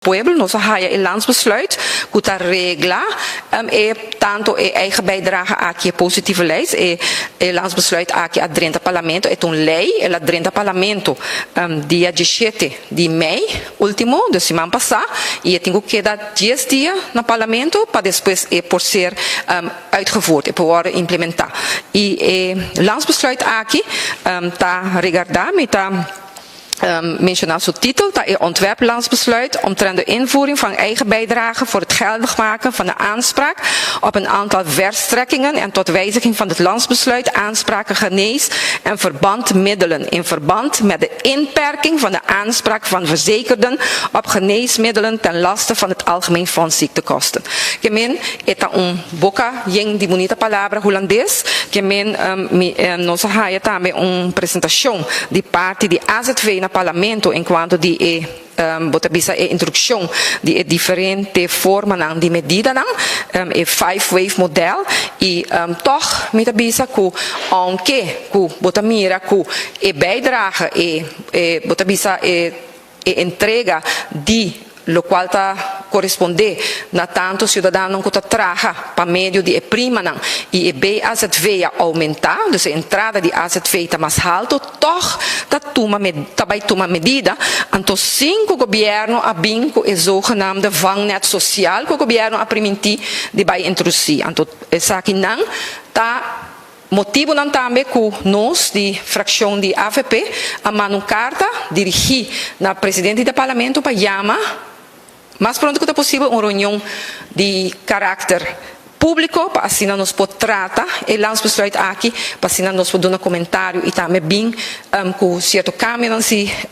Pueblo, nos a haya e landsbesluit ku ta regla e tanto e eigen bijdrage aki, e positieve lijst. E landsbesluit aki a drenta parlamento, e ta un lei, el a drenta parlamento dia 17 di mei ultimo, dus siman pasá, i e tin ku keda 10 dia na parlamento pa despues e por ser uitgevoerd, e por wòrdu implementá. I e landsbesluit aki ta regardá, mi ta menshoná su título, ta e ontwerp landsbesluit omtrent de invoering van eigen bijdrage voor het geldig maken van de aanspraak op een aantal verstrekkingen en tot wijziging van het landsbesluit aanspraken genees- en verbandmiddelen in verband met de inperking van de aanspraak van verzekerden op geneesmiddelen ten laste van het Algemeen Fonds Ziektekosten. Ke men, e ta un boka yen di bunita palabra hulandes, ke men nos a haya tambe un presentashon di parti di AZV na parlamento en kuanto di e bo ta bisa e introdukshon di e diferente formanan di medidanan, e five wave model, i toch mi ta bisa ku aunke ku bo ta mira ku e bijdrage e bo ta bisa e entrega di lokual ta korespondé na tantu siudadano ku ta traha pa medio di e primanan i e BAZV a oumentá, dus e entrada di AZV ta mas haltu, toch ta bai tuma medida. Anto sin ku gobièrnu a bin ku e zogenaamde vangnet sosial ku gobièrnu a primintí di bai introdusí. Anto esakinan ta motibonan tambe ku nos di frakshon di AVP a manda un karta dirigí na presidente di parlamento pa yama mas pronto ku ta posibel un reunion di karakter públiko pa asina nos por trata e landsbesluit aki, pa asina nos por duna komentario i tambe bin ku sierto kambionan si.